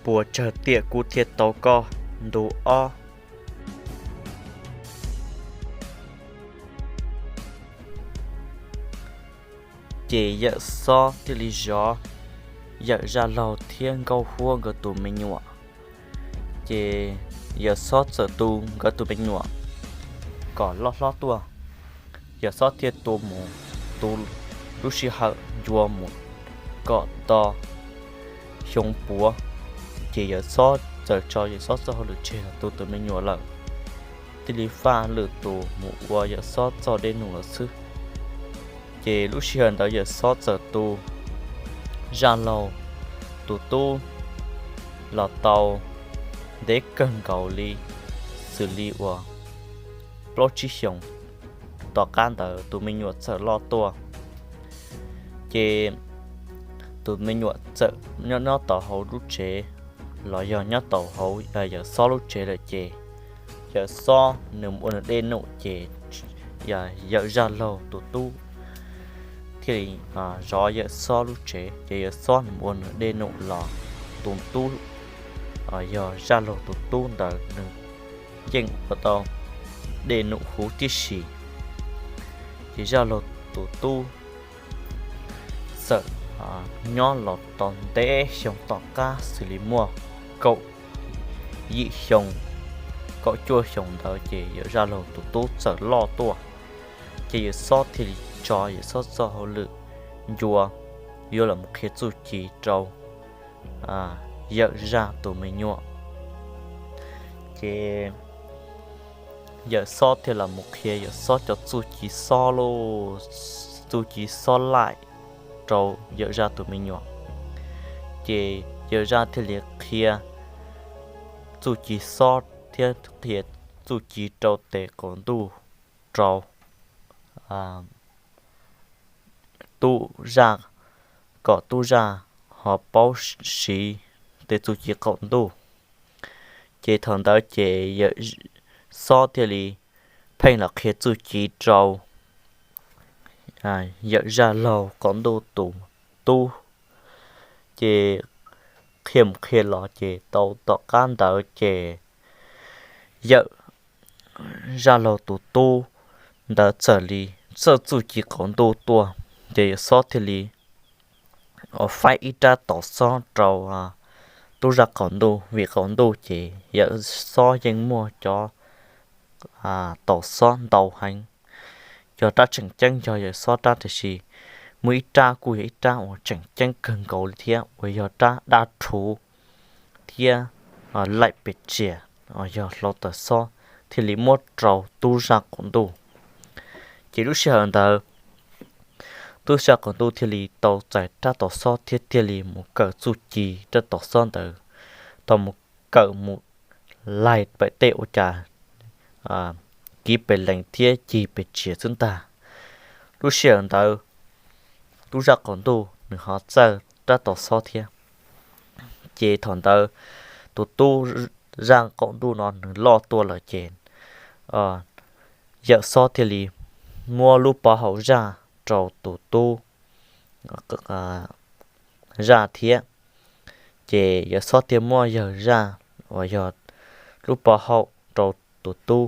Puas tsawg tiam kuv thiaj tau koj ntu ob? Ces yawm xob thiaj li zov yawm zaj laug thiab nkauj huab nkawd tus me nyuam. Ces yawm xob txawm tu nkawd tus me nyuam kom loj hlob tuaj. Yawm xob thiaj tu mus, tu lub sij hawm ncua mus kom tau xyoo puav. Ces yawm xob txawm tso yawm xob txoj hauj lwm tseg tu tus me nyuam lawm, thiaj li faj lwm tus mus ua yawm xob txoj dej num lawm xwb. Ces lub sij hawm ntawd yawm xob txawm tu zaj laug tus tub los tau ntev kawg nkaus li, xws li uas plaub tsib xyoos. Tom qab ntawd tus me nyuam txawm loj tuaj, ces tus me nyuam txawm nyob nyob tau hauv lub tsev, los yog nyob tau hauv yawm xob lub tsev lawm ces yawm xob nws mus ua nws dej num ces yawm zaj laug tus tub thiaj li zov yawm xob lub tsev. Ces yawm xob nws mus ua nws dej num los tus tub, yog zaj laug tus tub ntawd nws yeej ua tau dej num huv tib si. Ces zaj laug tus tub txawm nyob los tau ntev xyoo tom qab xws li muaj kaum yim xyoo, kaum cuaj xyoo ntawd ces yawm zaj laug tus tub txawm loj tuaj. Ces yawm xob thiaj li tso yawm xob txoj hauj lwm ncua yuav los qhia txuj ci rau yawm zaj tus me nyuam. Ces yawm xob thiaj los mus qhia yawm xob cov txuj ci xob lauj, txuj ci xob laim rau yawm zaj tus me nyuam. Ces yawm zaj thiaj li qhia txuj ci xob thiab qhia txuj ci rau tes qaum ntuj rau tub zaj, kom tub zaj ho paub siv tej txuj ci qaum ntuj. Ces thaum ntawd ces yawm xob thiaj li pheej los qhia txuj ci rau yawm zaj laug qaum ntuj tus tub. Ces qhia mus qhia los ces tau tom qab ntawd ces yawm zaj laug tus tub ntawd txawm li txawj txuj ci qaum ntuj tuaj. Ces yawm xob thiaj li ua faib ib rab taus xob rau tub zaj qaum ntuj, vim qaum ntuj ces yawm xob yeej muaj cov taus xob ntau heev. Yog rab tseem ceeb yog yawm xob rab, tiam sis muaj ib rab kuj yog ib rab uas tseem ceeb kawg nkaus li thiab uas yog rab dab rhuv thiab laim pes tsawg, yog hlau taws xob, thiaj li muab rau tub zaj qaum ntuj. Ces lub sij hawm ntawd tub zaj qaum ntuj thiaj li tau txais rab taus xob thiab thiaj li mus kawm txuj ci rab taus xob ntawd. Tau mus kawm mus laig pem tej ua cas kiv pes lees thiab cig pes tsawg xwb ntag. Lub sij hawm ntawd tub zaj qaum ntuj nws ho txawj rab taus xob thiab. Ces thaum ntawd tus tub zaj qaum ntuj no nws loj tuaj lawm ces yawm xob thiaj li muab lub pov haum zaj rau tus tub zaj thiab. Ces yawm xob thiaj muab yawg zaj uas yog lub pov haum rau tus tub.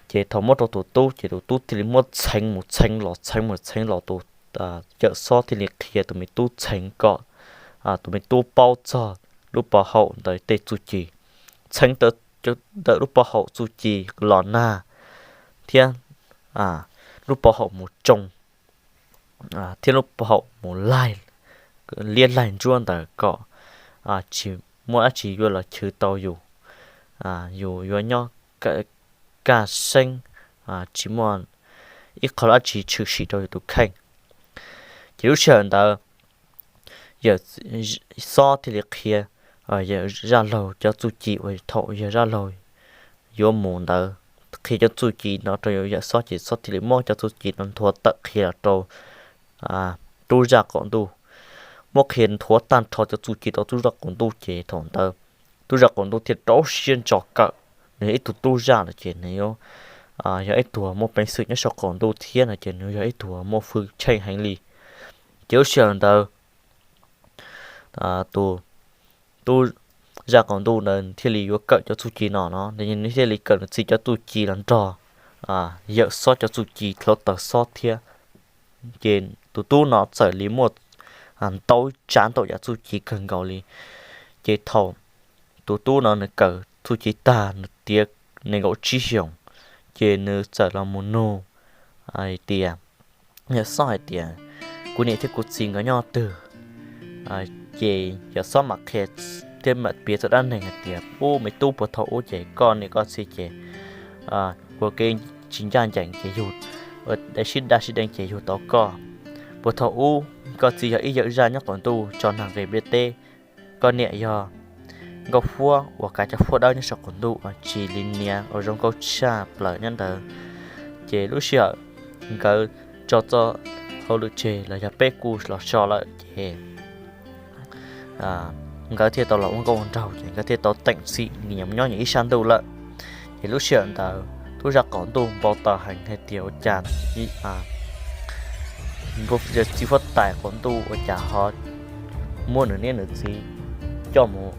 Ces thaum muab rau tus tub ces tus tub thiaj li muab txheev mus txheev los txheev mus txheev los tus yawm xob thiaj li qhia tus me tub txheev kom tus me tub paub txog lub pov haum ntawd tej txuj ci, txheev ntawm lub pov haum txuj ci los nag thiab lub pov haum mus tsoo thiab lub pov haum mus laig, liab laig ntsuab ntawd kom tsis muaj dab tsi yuav los chwv tau yus, yus yuav nyob kaj seeb, tsis muaj ib qho dab tsi tshwm sim rau yus tus kheej. Ces lub sij hawm ntawd yawm xob thiaj li qhia yawm zaj laug cov txuj ci uas thaum yawg zaj laug yuav mus ntawd, qhia cov txuj ci no rau yawm xob ces xob thiaj li muab cov txuj ci no nthuav tawm qhia los rau tub zaj qaum ntuj. Muab qhia nthuav tag nrho cov txuj ci rau tub zaj qaum ntuj ces thaum ntawd tub zaj qaum ntuj thiaj rau siab ntso kawm. Nws yog ib tug tub zaj lawm ces nws yuav yog ib tug muaj peev xwm nyob saum qaum ntuj thiab no ces nws yog ib tug muaj hwj chim heev li. Ces lub sij hawm ntawd tus tub zaj qaum ntuj ntawd thiaj li yuav kawm cov txuj ci no no, nws thiaj li kawm nws txiv cov txuj ci los nrog Yawm Xob cov txuj ci hluav taws xob thiab. Ces tus tub no txawm li muaj ntau tsav ntau yam txuj ci kawg nkaus li. Ces thaum tus tub no nws kawm txuj ci tag nws tiav nees nkaum tsib xyoos, ces nws txawm los mus nug hais tias, Yawm Xob hais tias, Kuv niam thiab kuv txiv nkawd nyob twg? Ces Yawm Xob mam qhia thiab mam piav txog dab neeg hais tias, Ub, me tub, puag thaum ub ces koj niam koj txiv ces ua kev tsis ncaj ncees ces yug, ua dab sib daj sib deev ces yug tau koj. Puag thaum ub koj txiv yog ib yawg zaj nyob qaum ntuj tso nag nqis ntiaj teb. Koj niam yog nkauj huab uas kav cov huab dawb nyob saum qaum ntuj uas tsis li niam uas zoo nkauj tshaj plaws nyob ntawd. Ces lub sij hawm nkawd tso txoj hauj lwm tseg los yog peb kuj los so lawm ces nkawd thiaj tau los ua nkauj ua nraug ces nkawd thiaj tau teem txim nyias nyob nyias ib sab ntuj lawm. Ces lub sij hawm ntawd tub zaj qaum ntuj npau taws heev hais tias ua cas txiv huab tais qaum ntuj ua cas ho muab nws niam nws txiv coj mus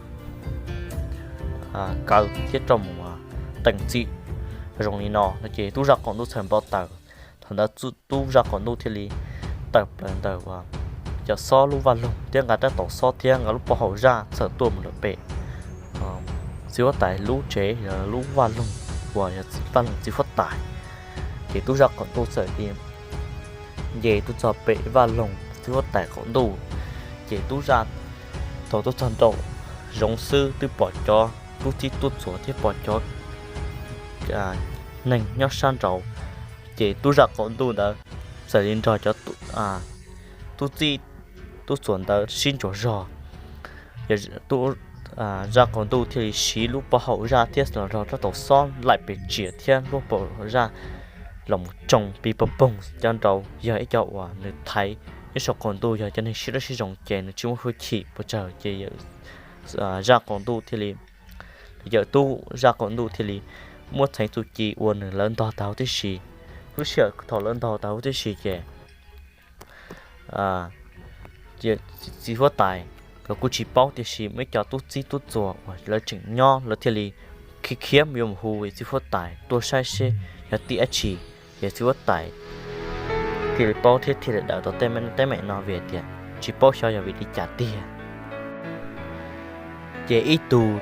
kaw thiab coj mus teem txim zoo li no no ces tub zaj qaum ntuj txawm npau taws. Thaum ntawd tub zaj qaum ntuj thiaj li tawm plaws ntawm uas Yawm Xob lub vaj loog thiab nqa rab taus xob thiab nqa lub pob hauv zaj txawm tuaj mus lawm pem txiv huab tais lub tsev, lub vaj loog uas yog vaj loog txiv huab tais. Ces tub zaj qaum ntuj txawm li nce tuaj txog pem vaj loog txiv huab tais qaum ntuj. Ces tub zaj thaum tuaj txog nraum zoov xwb twb pom cov tub txib tub txuas thiab pom cov neeg nyob sab nraud. Ces tub zaj qaum ntuj ntawd txawm li nrog cov tub txib tub txuas ntawd sib ntsuas zog. Tub zaj qaum ntuj thiaj li siv lub pob hauv zaj thiab los nrog rab taus xob laim pes tsiam thiab lub pob hauv zaj los mus tsoo pis poog poog cov nraud yog ib co uas nws thaiv nyob saum qaum ntuj yog cov neeg siab dawb siab zoo ces nws tsis muaj hwj chim puas tsawg ces zaj qaum ntuj thiaj li, yawm tub zaj qaum ntuj thiaj li muab txheev txuj ci ua nws lawv ntog tag huv tib si. Lub sij hawm thaum lawv ntog tag huv tib si ces txiv huab tais los kuj tsis paub tiam sis muaj ib co tub txib tub txuas uas lawv tseem nyob lawv thiaj li khiav khiav yuav mus hu txiv huab tais tuaj saib seb yog tim dab tsi. Ces txiv huab tais thiaj li paub thiab thiaj li daws tau teeb meem no vim tias tsis paub xyov yog vim li cas tiag. Ces ib tug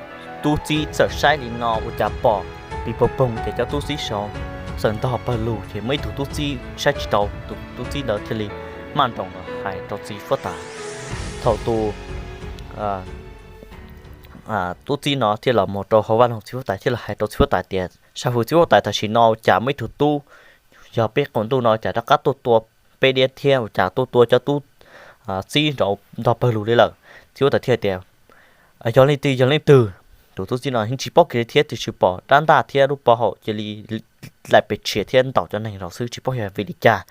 tub txib txawm saib li no ua cas pom pis poog poog ces cov tub txib saud txawm ntog pawg lug ces muaj ib tug tub txib saib tsis tau, tus tub txib ntawd thiaj li maj nroos los hais rau txiv huab tais. Thaum tus tub txib no thiaj los mus rau hauv vaj loog txiv huab tais thiaj los hais rau txiv huab tais tias, Sab hwm txiv huab tais, tam sim no ua cas muaj ib tug tub yog peb qaum ntuj no cas rov qab tuaj tua peb diab thiab ua cas tuaj tua cov tub txib nraud ntog pawg lug li lawm? Txiv huab tais thiaj tias, Yog leej twg, yog leej twg? Tus tub txib no yeej tsis paub kiag li thiab tiam sis pom rab ntaj thiab lub pob hauv cia li laim pes tshiav thiab ntaus cov neeg nraud xwb tsis paub yog vim li cas.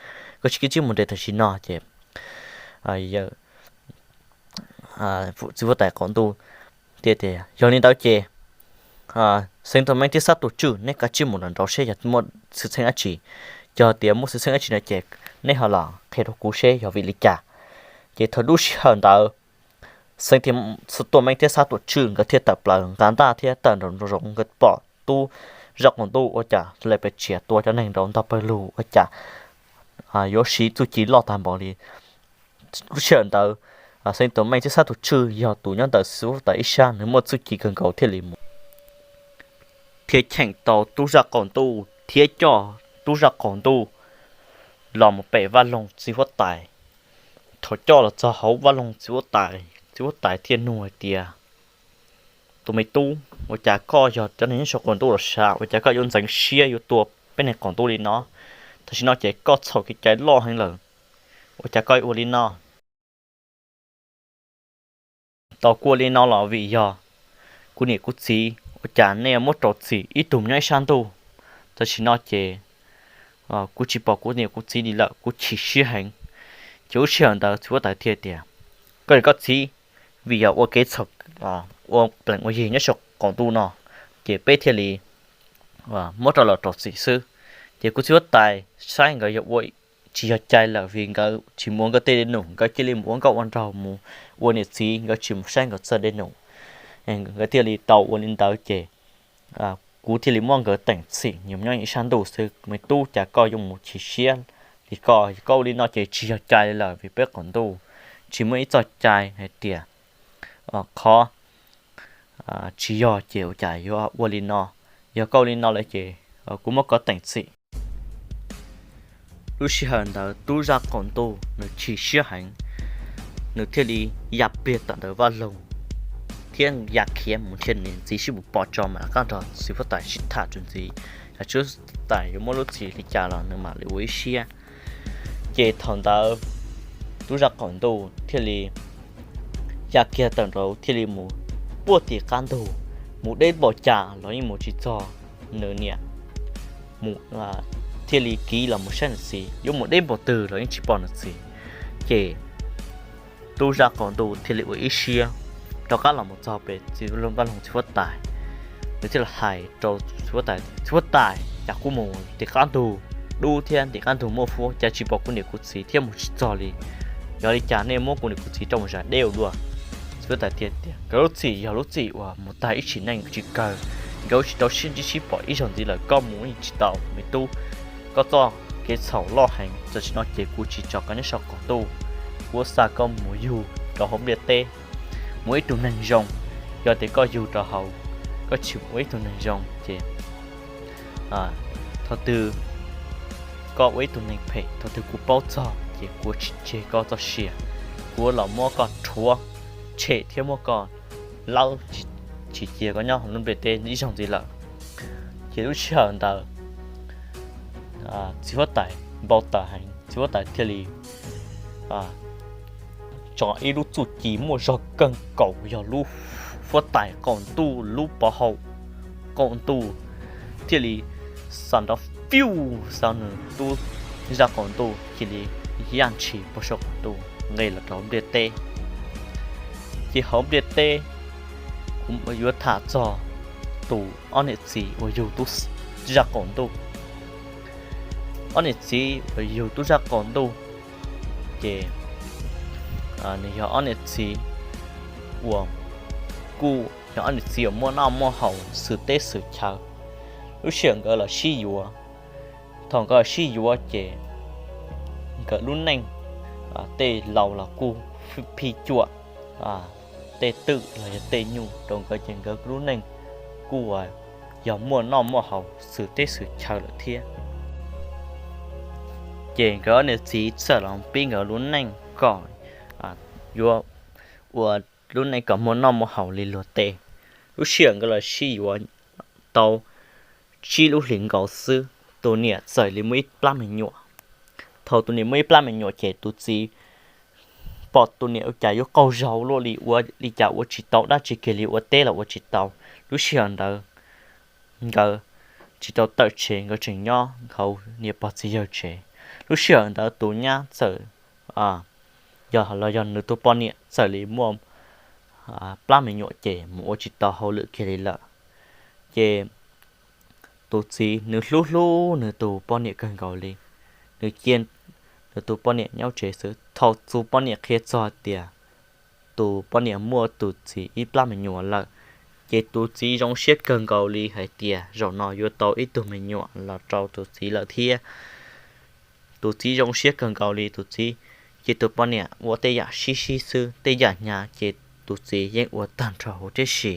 Koj sim kev tsij mus nres tam sim no ces txiv huab tais qaum ntuj thiaj tias, Yog li ntawd ces Xeev Tuam Meej thiab Xab Tuam Tswj neb kav tsij mus nram nraud seb yog muaj xwm txheej dab tsi. Yog tias muaj xwm txheej dab tsi no ces neb ho los qhia rau kuv seb yog vim li cas. Ces thaum lub sij hawm ntawd Xeev Tuam Meej thiab Xab Tuam Tswj nkawd thiaj tawm plaws nqa ntaj thiab tawm nraum zoov, nkawd pom tub zaj qaum ntuj ua cas laim pes tshiav tua cov neeg nraud ntog pawg lug ua cas yuav siv txuj ci loj tag npaum li. Lub sij hawm ntawd Xeev Tuam Meej thiab Xab Tuam Tswj yog tus nyob ntawm txiv huab tais ib sab, nws muaj txuj ci kawg nkaus thiaj li mus thiab cheem tau tub zaj qaum ntuj thiab coj tub zaj qaum ntuj los mus pem vaj loog txiv huab tais. Thaum coj los txog hauv vaj loog txiv huab tais, txiv huab tais thiaj nug hais tias, Tus me tub, ua cas koj yog cov neeg nyob saum qaum ntuj los sav, ua cas koj yuav ntxeev siab yuav tua peb neeg qaum ntuj li no? Tam sim no ces koj txhaum kev cai loj heev lawm, ua cas koj ua li no? Tau kuv ua li no los vim yog kuv niam kuv txiv, ua cas nej muab rau txim ib tug nyob ib sab ntuj? Tam sim no ces kuv tsis pom kuv niam kuv txiv li lawm, kuv chim siab heev. Ces lub sij hawm ntawd txiv huab tais thiaj tias, Koj niam koj txiv, vim yog ua kev txhaum, ua plees ua yig nyob saum qaum ntuj no, ces peb thiaj li muab rau los rau txim xwb. Ces kuv txiv huab tais saib nkawd yog ua tsis yog cai lawm vim nkawd tsis mus ua nkawd tej dej num, nkawd cia li mus ua nkauj ua nraug mus ua niam txiv, nkawd tsis mus saib nkawd txoj dej num. Nkawd thiaj li tau ua li ntawd ces kuv thiaj li muab nkawd teem txim nyob ib sab ntuj xwb, me tub, cas koj yuav mus chim siab li koj, koj ua li no ces tsis yog cai li lawm, vim peb qaum ntuj tsis muaj ib txoj cai hais tias qhov tsis yog ces ua cas yuav ua li no. Yog koj ua li no lawm ces kuv muab koj teem txim. Lub sij hawm ntawd tub zaj qaum ntuj nws chim siab heev, nws thiaj li ya pliag tawm ntawm vaj loog thiab ya khiav mus nrhiav nws niam txiv sib pus pom tso mam qab nrog txiv huab tais sib tham txuas ntxiv, yog txiv huab tais yuav muab lub txim li cas los nws mam li ua ib siab. Ces thaum ntawd tub zaj qaum ntuj thiaj li ya kiag tawm nraud thiaj li mus puag tim qab ntug, mus deb npaum cas los yeej mus tsis txog nws niam, mus thiaj li kiv los mus saib nws txiv, yuav mus deb npaum twg los yeej tsis pom nws txiv. Ces tub zaj qaum ntuj thiaj li ua ib siab rov qab los mus txog pem txiv, vaj loog txiv huab tais. Nws thiaj li hais rau txiv huab tais, txiv huab tais, cas kuv mus tim qab ntug dub thiab tim qab ntug muaj fuab cas tsis pom kuv niam kuv txiv thiab mus tsis txog li. Yog li cas nej muab kuv niam kuv txiv rau mus zais deb ua luaj? Txiv huab tais thiaj tias nkawd lub txim yog lub txim uas mus tag ib sim neej tsis kawg, nkawd tsis tau sib ntsib sib pom ib zaug ntxiv lawm, koj mus yeej tsis tau me tub. Koj txoj kev txhaum loj heev, tam sim no ces kuv tsis tso koj nyob saum qaum ntuj, kuv xa koj mus yug rau hauv ntiaj teb, mus ua ib tug neeg zoo. Yog tias koj yug rau hauv, koj tsis ua ib tug neeg zoo ces thaum twg koj ua ib tug neeg phem, thaum twg kuv paub txog ces kuv tsis tseg koj txoj sia, kuv los muab koj rhuav tshem thiab muab koj lawv, tsis cia koj nyob hauv lub ntiaj teb ib zaug ntxiv lawm. Ces lub sij hawm ntawd txiv huab tais npau taws heev, txiv huab tais thiaj li tso ib lub txuj ci muaj zog kawg nkaus, yog lub huab tais qaum ntuj, lub pov haum qaum ntuj thiaj li xa nrov fiuj xa nws tub zaj qaum ntuj cia li yaj ntshis puag saum qaum ntuj nqes los rau ntiaj teb. Ces hauv ntiaj teb kuv yuav tham txog tus ob niam txiv uas yug tub zaj qaum ntuj. Ob niam txiv uas yug tub zaj qaum ntuj ces nws yog ob niam txiv uas kuj yog ob niam txiv uas muaj noj muaj haus xwm teb xwm chaw. Lub sij hawm nkawd los sib yuav, thaum nkawd los sib yuav ces nkawd lub neej tej laus los kuj phij cuam tej twm los yog tej nyuj rau nkawd ces nkawd lub neej kuj yog muaj noj muaj haus xwm teb xwm chaw lawm thiab. Ces nkawd ob niam txiv txawm los pib nkawd lub neej kom yuav ua lub neej kom muaj noj muaj haus li luag tej. Lub sij hawm nkawd los sib yuav tau tsib lub hlis nkaus xwb, tus niam txawm li muaj ib plab me nyuam. Thaum tus niam muaj ib plab me nyuam ces tus txiv pom tus niam ua cas yuav qaug zog luaj li, ua li cas ua tsis tau dab tsi kiag li, ua teb los ua tsis tau. Lub sij hawm ntawd nkawd tsis tau tawm tsev, nkawd tseem nyob hauv niam pog txiv yawg tsev. Lub sij hawm ntawd tus nyab txawm, yog los yog nws tus poj niam txawm li muaj plab me nyuam ces mus ua tsis tau hauj lwm kiag li lawm. Ces tus txiv nws hlub hlub nws tus poj niam kawg nkaus li, nws cia nws tus poj niam nyob tsev xwb. Thaum tus poj niam qhia txog tias tus poj niam muaj tus txiv ib plab me nyuam lawm, ces tus txiv zoo siab kawg nkaus li hais tias zaum no yuav tau ib tug me nyuam los rau tus txiv lawm thiab. Tus txiv zoo siab kawg nkaus li, tus txiv ces tus poj niam ua tej yam sib sib xwb, tej yam hnyav ces tus txiv yeej ua tag nrho huv tib si.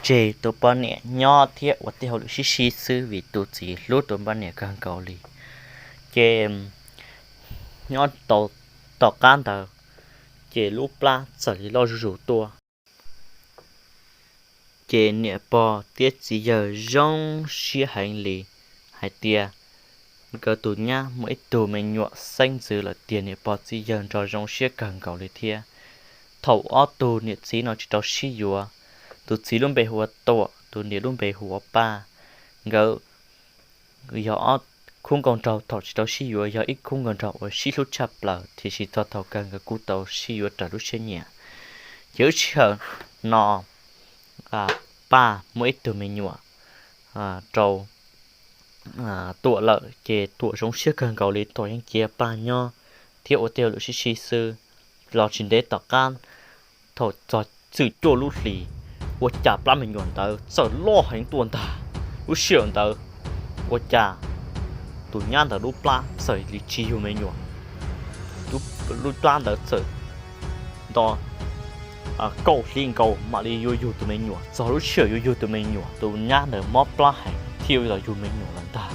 Tseg tus poj niam nyob thiab ua tej hauj lwm sib sib xwb vim tus txiv hlub tus poj niam kawg nkaus li. Ces nyob tau tom qab ntawd, ces lub plab txawm li loj zuj zus tuaj. Ces niam pog thiab txiv yawg zoo siab heev li hais tias nkawd tus nyab muaj ib tug me nyuam xeeb ntxwv lawm tiag, niam pog txiv yawg nrog zoo siab kawg nkaus li thiab. Thaum ob tug niam txiv no tsis tau sib yuav, tus txiv lub npe hu ua Tuam, tus niam lub npe hu ua Paj. Nkawd yog ob khub nkauj nraug thaum tsis tau sib yuav, yog ib khub nkauj nraug uas sib hlub tshaj plaws, tiam sis txog thaum kawg nkawd kuj tau sib yuav raws lub siab nyiam. Ces lub sij hawm no Paj muaj ib tug me nyuam rau Tuam lawm, ces Tuam zoo siab kawg nkaus li. Tuam yeej cia Paj nyob thiab ua tej hauj lwm sib sib xwb. Los tsis ntev tom qab, thaum txog txwm cuaj lub hlis, ua cas plab me nyuam ntawd txawm loj heev tuaj ntag. Lub sij hawm ntawd ua cas tus nyab ntawd lub plab txawm li tsis yug me nyuam, lub plab ntawd txawm nto kaum hli nkaus mam li yuav yug tus me nyuam. Txog lub sij hawm yuav yug tus me nyuam, tus nyab ntawd mob plab heev thiaj yuav los yug me nyuam lawm ntag.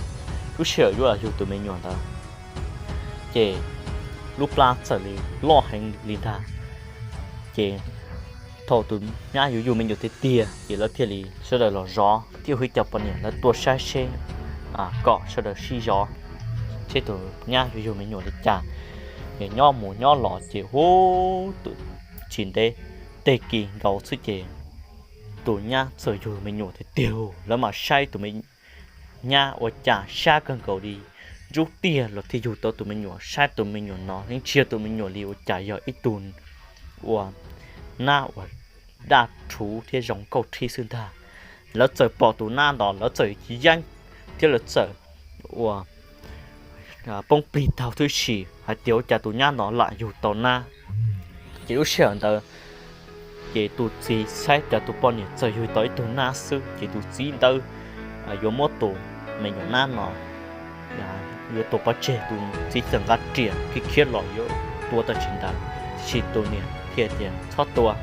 Lub sij hawm yuav los yug tus me nyuam ntawd ces lub plab txawm li loj heev li ntag. Ces thaum tus nyab yuav yug me nyuam tiag tiag ces lawv thiaj li sawv daws los zov thiab hu ib co poj niam lawv tuaj saib seb kom sawv daws sib zov seb tus nyab yuav yug me nyuam li cas. Ces nyob mus nyob los ces hu, tsis ntev, tag kis nkaus xwb ces tus nyab txawm yug me nyuam tiag tiag. Lawv mam saib tus me nyab ua cas sab kawg nkaus li, ntsub tiag los thiaj yug tau tus me nyuam. Saib tus me nyuam no yeej tsis yog tus me nyuam li, ua cas yog ib tug uas nab uas daj rhuv thiab zoo nkauj rhib xwb ntag. Lawv txawm pom tus nab ntawd lawv txawm yeeb thiab lawv txawm ua poob plig taug tib si hais tias ua cas tus nyab no lam yug tau nab. Ces lub sij hawm ntawd ces tus txiv saib cas tus poj niam txawm yug tau ib tug nab xwb ces tus txiv ntawd yuav muab tus me nyuam nab no yuav tua pov tseg. Tus txiv txawm nqa riam khiav khiav los yuav tua tau tsis ntawd, tiam sis tus niam thiaj tias txhob tua,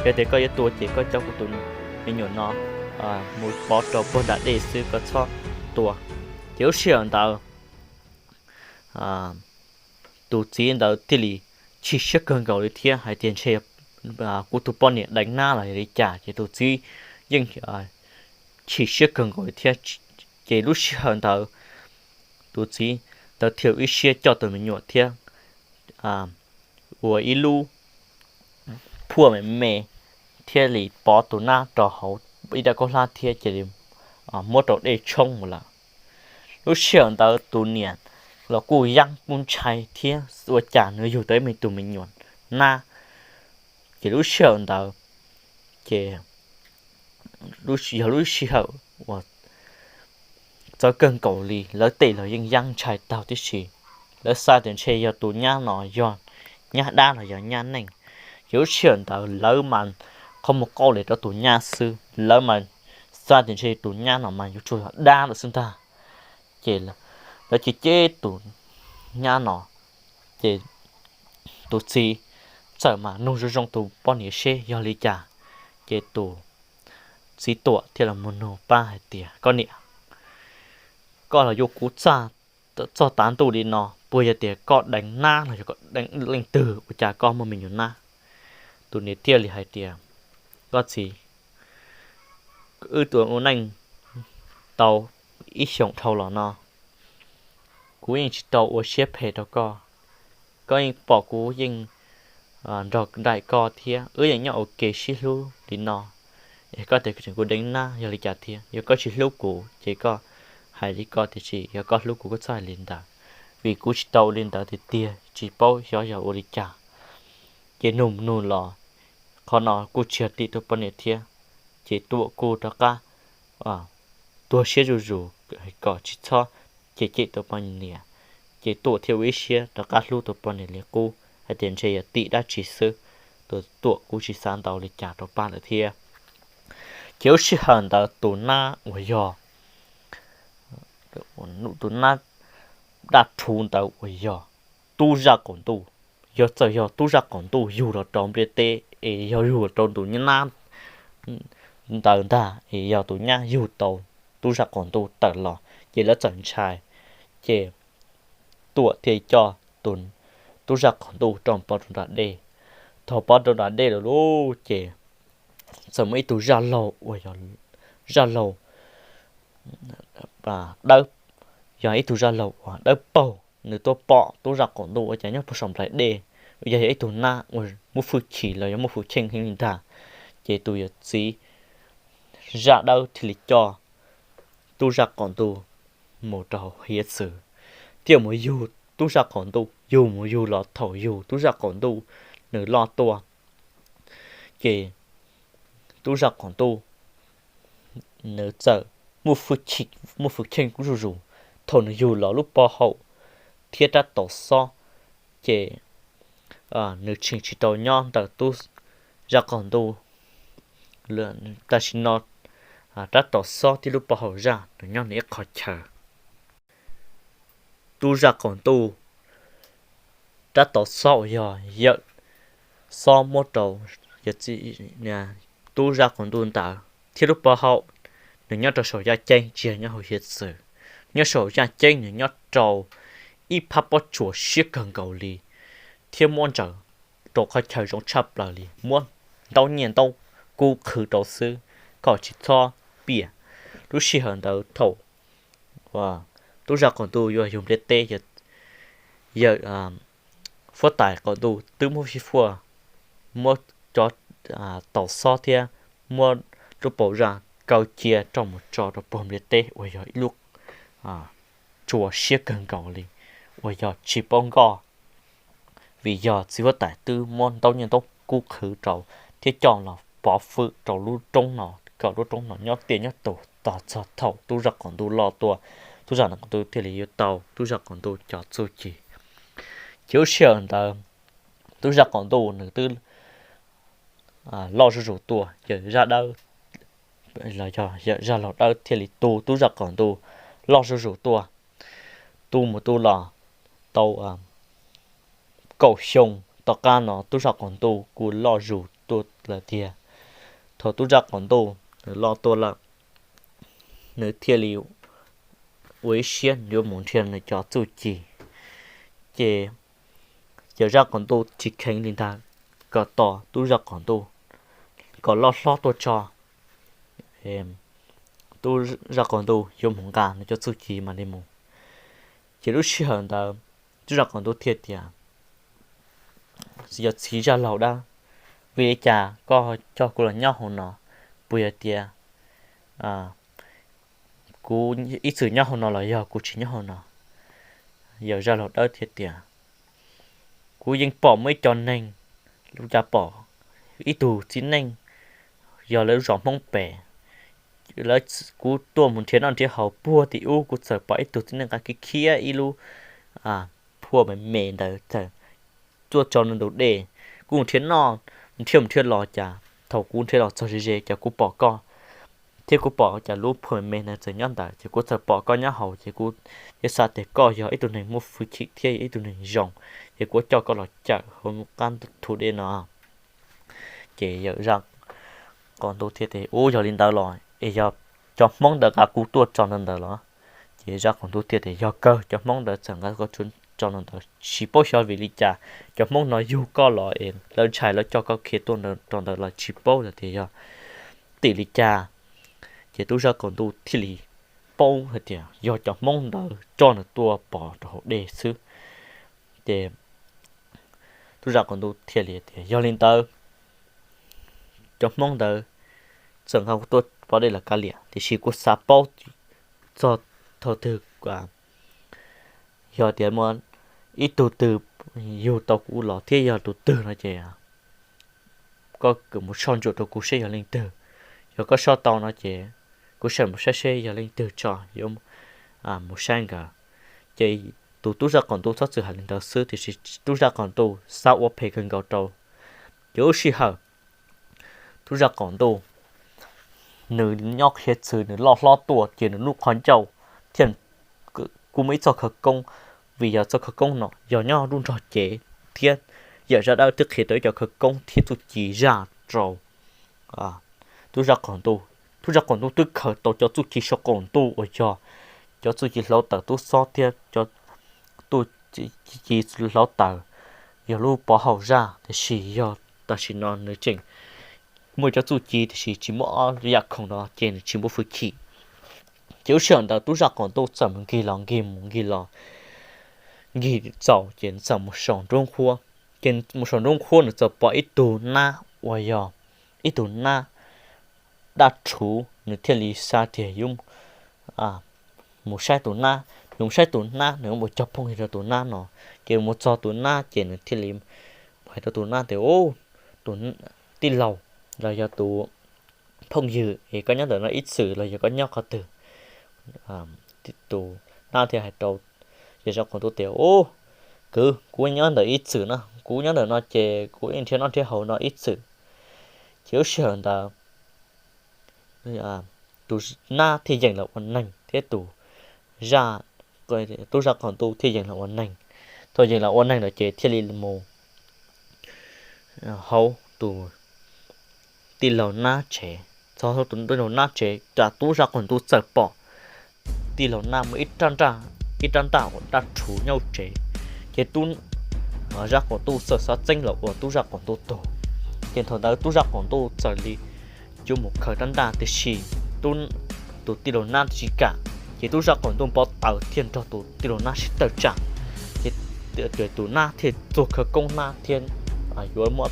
yog tias koj yuav tua ces koj coj kuv tus me nyuam no mus pov rau puag nram dej xwb, koj txhob tua. Ces lub sij hawm ntawd tus txiv ntawd thiaj li chim siab kawg nkaus li thiab hais tias ntshe kuv tus poj niam deev nab los yog li cas. Ces tus txiv yeej chim siab kawg nkaus li thiab. Ces lub sij hawm ntawd tus txiv ntawd thiaj ib siab coj tus me nyuam thiab ua ib lub phuaj me me thiaj li pov tus nab rau hauv ib daim kaub hlab thiab cia li muab rau dej tshoob mus lawm. Lub sij hawm ntawd tus niam los kuj yeeb kuj ntshai thiab ua cas nws yug tau ib me tug me nyuam nab. Ces lub sij hawm ntawd ces yog lub sij hawm uas txawv kawg nkaus li, lawv tej los yeej yeeb ntshai taug tib si. Lawv xav tias ntshe yog tus nyab no yog nyab dab los yog nyab neej. Ces lub sij hawm ntawd lawv mas qhov muag qauj li rau tus nyab xwb, lawv mas xav tias ntshe tus nyab no mas yuav tsum yog dab lawm xwb ntag. Ces lawv cia ceb tus nyab no, ces tus txiv txawm mas nug zoo zoo tus poj niam seb yog li cas. Ces tus txiv tuam thiaj los mus nug pab hais tias koj niam, koj los yuav kuv txog tav ntuj li no puas yog tias koj deev nab los yog koj deev leej twg ua cas koj muaj me nyuam nab? Tus niam thiaj li hais tias koj txiv, wb ua neej tau ib xyoos dhau los no kuv yeej tsis tau ua siab phem rau koj. Koj yeej pom kuv yeej nrog nraim koj thiab wb yeej nyob ua ke sib hlub li no, es koj tias tseem kuv deev nab yog li cas thiab? Yog koj tsis hlub kuv ces koj hais li koj tiam sis yog koj hlub kuv koj txhob hais li ntawd, vim kuv tsis tau ua li ntawd tiag tiag tsis paub xyov yog ua li cas. Ces nug nug los qhov no kuj tsis yog tim tus poj niam thiab, ces tuam kuj rov qab tuag siab zuj zus kom tsis txhob cem cem tus poj niam. Ces tuam thiaj ua ib siab rov qab hlub tus poj niam li qub hais tias ntshe yog tim dab tsi xwb, tus tuam kuj tsis xav ntau li cas rau pab lawm thiab. Ces lub sij hawm ntawd tus nab uas yog tus nab daj rhuv ntawd uas yog tub zaj qaum ntuj, yog txawm yog tub zaj qaum ntuj yug los rau ntiaj teb es yog yug los rau tus nab ntawd ntag es yog tus nyab yug tau tub zaj qaum ntuj tawm los ces lawv txawm ntshai. Ces tuam thiaj coj tus tub zaj qaum ntuj rau pov rau nram dej. Thaum pov rau nram dej lawm lauj ces txawm muaj ib tug zaj laug uas yog zaj laug dawb, yog ib tug zaj laug uas dawb paug, nws tuaj pom tub zaj qaum ntuj ua cas nyob puag saum nplaim dej, yog yog ib tug nab uas muaj hwj chim los yog muaj hwj chim heev li ntag. Ces tus yawm txiv zaj dawb thiaj li coj tub zaj qaum ntuj mus rau hiav txwv, thiaj mus yug tub zaj qaum ntuj. Yug mus yug los thaum yug tub zaj qaum ntuj nws loj tuaj, ces tub zaj qaum ntuj nws txawm muaj hwj chim zuj zus. Thaum nws yug los lub pob haum thiab rab taus xob, ces nws tshee tsis tau nyob ntawm tub zaj qaum ntuj tam sim no, rab taus xob thiab lub pov haum zaj nws nyob nws ib qho chaw. Tub zaj qaum ntuj, rab taus xob uas yog yawm xob muab rau tub zaj qaum ntuj ntawd thiab lub pov haum nws nyob rau saum yaj ceeb tsis yog nyob hauv hiav txwv. Nyob saum yaj ceeb nws nyob rau ib phab pob tsuas siab kawg nkaus li thiab muab ntsaws rau qhov chaw zoo tshaj plaws li, muab ntaub nyiaj ntaub kub qhwv rau xwb kom tsis txhob piam. Lub sij hawm ntawd thaum tub zaj qaum ntuj yuav yug npliaj teb, yawm huab tais qaum ntuj twb muab fij fuaj, muab cov taus xob thiab muab lub pov haum zaj kaw cia rau mus tso rau puag npliaj teb uas yog ib lub tsuas siab kawg nkaus li uas yog tsis paub nkoj, vim yog txiv huab tais twb muab ntaub nyiaj ntaub kub qhwv rau thiab coj los pov fwm rau lub roob no kom lub roob no nyob tiaj nyob tus tos txog thaum tub zaj qaum ntuj loj tuaj, tub zaj qaum ntuj thiaj li yuav tau tub zaj qaum ntuj cov txuj ci. Ces lub sij hawm ntawd tub zaj qaum ntuj nws twb loj zuj zus tuaj, yawm zaj dawb los yog yawm zaj laug dawb thiaj li tu tub zaj qaum ntuj loj zuj zus tuaj. Tu mus tu los tau kaum xyoo tom qab no tub zaj qaum ntuj kuj loj zus tuaj lawm tiag. Thaum tub zaj qaum ntuj nws loj tuaj lawm, nws thiaj li ua ib siab yuav mus nrhiav nws cov txuj ci. Ces yawm zaj qaum ntuj tsis kheev li ntag, kom tos tub zaj qaum ntuj kom loj hlob tuaj tso, tub zaj qaum ntuj yuav mus nqa nws cov txuj ci mam li mus. Ces lub sij hawm ntawd tub zaj qaum ntuj thiaj tias, yog txiv zaj laug dawb, vim li cas koj coj kuv los nyob hauv no? Puas yog tias kuv ib txwm nyob hauv no los yog kuv tsis nyob hauv no? Yawm zaj laug dawb thiaj tias, kuv yeej pom muaj ib co neeg, lub cav pom ib tug txiv neej yog lawv lub zos Hmoob pem, lawv, kuv tuaj mus nrhiav noj nrhiav haus puag tim ub, kuv txawm pom ib tug txiv neej nqa kiag khiab ib lub phuaj me me ntawd txawm tuaj tso ntug dej. Kuv mus nrhiav noj, nrhiav mus nrhiav los cas thaum kuv nrhiav los txog ze ze ces kuv pom koj, thiab kuv pom cas lub phuaj me me ntawd txawm nyob ntawd, ces kuv txawm pom koj nyob hauv, ces kuv thiaj xav tias koj yog ib tug neeg muaj hwj chim thiab yog ib tug neeg zoo, ces kuv coj koj los cawm hauv qab thu dej no. Ces yawm zaj qaum ntuj thiaj tias, ub, yog li ntawd los es yog cov Hmoob ntawd nqa kuv tuaj tso ntawd ntawd los? Ces zaj qaum ntuj thiaj tias, yog kawg, cov Hmoob ntawd txawm nqa koj tso ntawd ntawd, tsis paub xyov vim li cas cov Hmoob no yug koj los es lawv ntshai lawv coj koj khiav tuaj rau ntawd los tsis paub tias yog tim li cas. Ces tub zaj qaum ntuj thiaj li paub hais tias yog cov Hmoob ntawd coj nws tuaj pov rau hauv dej xwb. Ces tub zaj qaum ntuj thiaj li tias, yog li ntawd, cov Hmoob ntawd txawm nqa kuv tuaj pov dej los kav liam, tiam sis kuv xav paub txog thaum twg, yog tias muaj ib tug twg yug tau kuv los thiab yog tus twg no ces koj mus soj ntsuam rau kuv seb yog leej twg. Yog koj soj tau no ces kuv sim mus saib seb yog leej twg tso yuav mus saib nkawd. Ces tus tub zaj qaum ntuj txhob txwm hais li ntawd xwb, tiam sis tub zaj qaum ntuj xav ua phem kawg nkaus rau. Ces lub sij hawm tub zaj qaum ntuj nws nyob qhia txwv nws loj hlob tuaj ces nws lub qhov ncauj thiaj kuj muaj ib txoj khawv koob, vim yog txoj khawv koob no yog nyob lub nrog cev thiab yawm zaj dawb twb qhia tau ib co khawv koob thiab txuj ci zaj rau tub zaj qaum ntuj. Tub zaj qaum ntuj twb khaws tau cov txuj ci sau qaum ntuj uas yog cov txuj ci hlauv taws tub xob thiab cov txuj ci hlauv taws yog lub pov haum zaj, tiam sis yog tam sim no nws tseem muaj cov txuj ci tiam sis tsis muaj ob yam khoom no ces nws tsis muaj hwj chim. Ces lub sij hawm ntawd tub zaj qaum ntuj txawm mus nkig los nkig mus nkig los nkig txaus ces nws txawm mus saum nruab nqhuab. Ces mus saum nruab nqhuab nws txawm pom ib tug nab uas yog ib tug nab daj rhuv, nws thiaj li xav tias yuav mus saib tus nab. Nws mus saib tus nab, nws ua cog phooj ywg rau tus nab no. Ces mus txog tus nab ces nws thiaj li hais rau tus nab tias, tus tij laug los yog tus phooj ywg es koj nyob ntawm no ib txwm los yog koj nyob qhov twg? Tus nab thiaj hais rau yawm zaj qaum ntuj tias, ub, kwv, kuv nyob ntawm ib txwm no, kuv nyob ntawm no ces kuv yeej nrhiav noj nrhiav haus no ib txwm. Ces lub sij hawm ntawd tus nab thiaj yeem los ua neeg thiab tus, tub zaj qaum ntuj thiaj yeem los ua neeg. Thaum yeem los ua neeg lawm ces thiaj li mus hauv tus tij laug nab tsev. Txog hauv tus tij laug nab tsev cas tub zaj qaum ntuj txawm pom tij laug nab muaj ib rab ntaj uas daj rhuv nyob tsev. Ces tub zaj qaum ntuj txawm xav txeeb los ua tub zaj qaum ntuj tug. Ces thaum ntawd tub zaj qaum ntuj txawm li yuav mus khaws rab ntaj tiam sis tus tij laug nab tsis kam. Ces tub zaj qaum ntuj npau taws thiaj nrog tus tij laug nab sib tawm tsam. Ces tus nab thiaj txuag khawv koob nab thiab yuav muab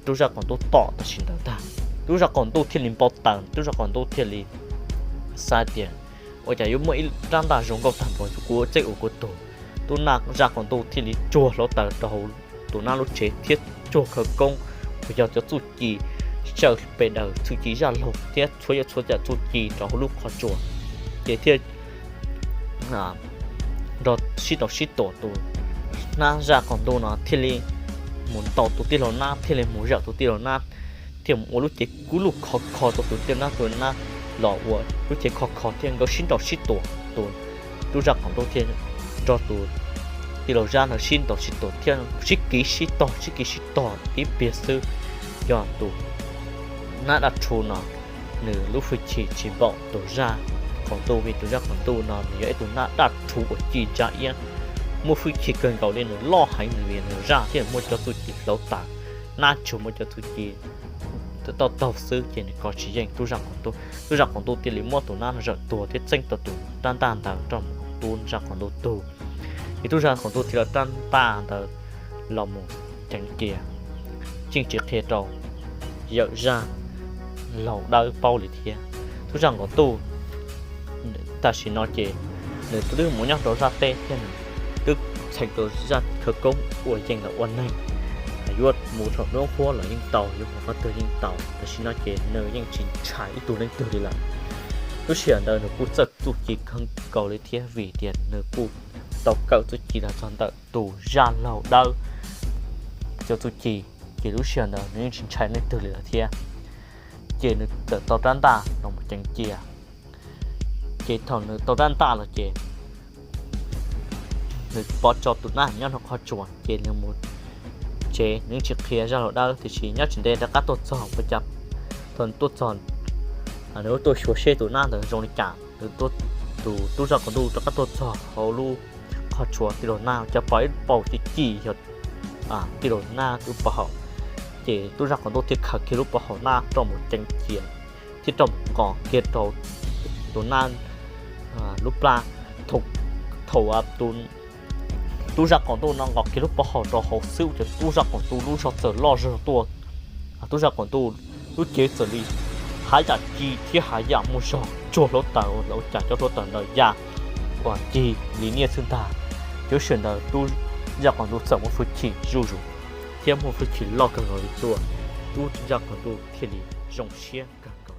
tub zaj qaum ntuj tom tam sim ntawd ntag. Tub zaj qaum ntuj thiaj li npau taws, tub zaj qaum ntuj thiaj li xav tias, ua cas yuav muaj ib rab ntaj zoo nkauj tag npaum kuv txeeb ua kuv tug. Tub zaj qaum ntuj thiaj li tsuag hluav taws rau hauv tus nab lub tsev thiab tsuag khawv koob uas yog cov txuj ci tsaws pes daws, txuj ci zaj laug thiab txhua yam txhua yam txuj ci rau hauv lub qhov tsua. Ces thiaj nrog sib nraus sib tuam, tus nab zaj qaum ntuj no thiaj li mus ntaus tus tij laug nab, thiaj li mus zawm tus tij laug nab, thiaj mus ua lub cev kub lug khov kho rau tus tij laug nab, tus nab los ua lub cev khov kho thiab nkawd sib nraus sib tuam. Tus tub zaj qaum ntuj thiaj nrog tus tij laug zaj ntawd sib ntaus sib tuam thiab sib kiv sib tog sib kiv sib tog ib pliag xwb, yog tus nab daj rhuv no nws lub hwj chim tsis npaum tus zaj qaum ntuj, vim tus zaj qaum ntuj no nws yog ib tug nab daj rhuv uas ci ntsa iab, muaj hwj chim kawg nkaus li, nws loj heev, nws vim nws zaj thiab muaj cov txuj ci hluav taws, nab tsuas muaj cov txuj ci toj taug xwb ces nws kov tsis yeej tub zaj qaum ntuj. Tub zaj qaum ntuj thiaj li muab tus nab no zawm tuag thiab txeeb tau tus rab ntaj ntawd rau mus tub zaj qaum ntuj tug. Ces tub zaj qaum ntuj thiaj li rab ntaj ntawd los mus ceev cia, yeej tsis qhia rau yawm zaj laug dawb paub li thiab. Tub zaj qaum ntuj tam sim no ces nws twb mus nyob rau zaj teb thiab nws twb txheem tau zaj khawv koob uas yeej los ua neeg, yuav mus saum nruab nqhuab los yeej tau, yuav mus qhov twg yeej tau. Tam sim no ces nws yeej tsis ntshai ib tug leej twg li lawm. Lub sij hawm ntawd nws kuj txawj txuj ci kawg nkaus li thiab vim tias nws kuj tau kawm txuj ci los txog ntawm tus zaj laug dawb cov txuj ci, ces lub sij hawm ntawd nws yeej tsis ntshai leej twg li lawm thiab. Ces nws txawm tau rab ntaj los mus ceev cia. Ces thaum nws tau rab ntaj los ces nws pov tso tus nab nyob rau qhov tsua ces nws mus tsev, nws yeej tsis qhia zaj laug dawb, tiam sis nyob tsis ntev rov qab tuaj txog ua cas, thaum nws tuaj txog, nws tuaj xyuas seb tus nab ntawd zoo li cas. Nws tus tub zaj qaum ntuj rov qab tuaj txog hauv lub qhov tsua, tij laug nab cas pom ib lub pov haum ci ci yog tij laug nab lub pov haum. Ces tub zaj qaum ntuj thiaj khaws kiag lub pov haum nab rau mus ceev cia thiab rau mus nqos kiag rau tus nab lub plab. Thaum tub zaj qaum ntuj no nqos kiag lub pov haum rau hauv xwb ces tub zaj qaum ntuj lub zog txawm loj zog tuaj. Tub zaj qaum ntuj lub cev txawm li hav yam ci thiab hav yam muaj zog tsuag hluav taws, ua cas cov hluav taws ntawd ya uas cig li niaj xwb ntag. Ces lub sij hawm ntawd tub zaj qaum ntuj txawm muaj hwj chim zuj zus thiab muaj hwj chim loj kawg nkaus li tuaj, tub zaj qaum ntuj thiaj li zoo siab kawg nkaus.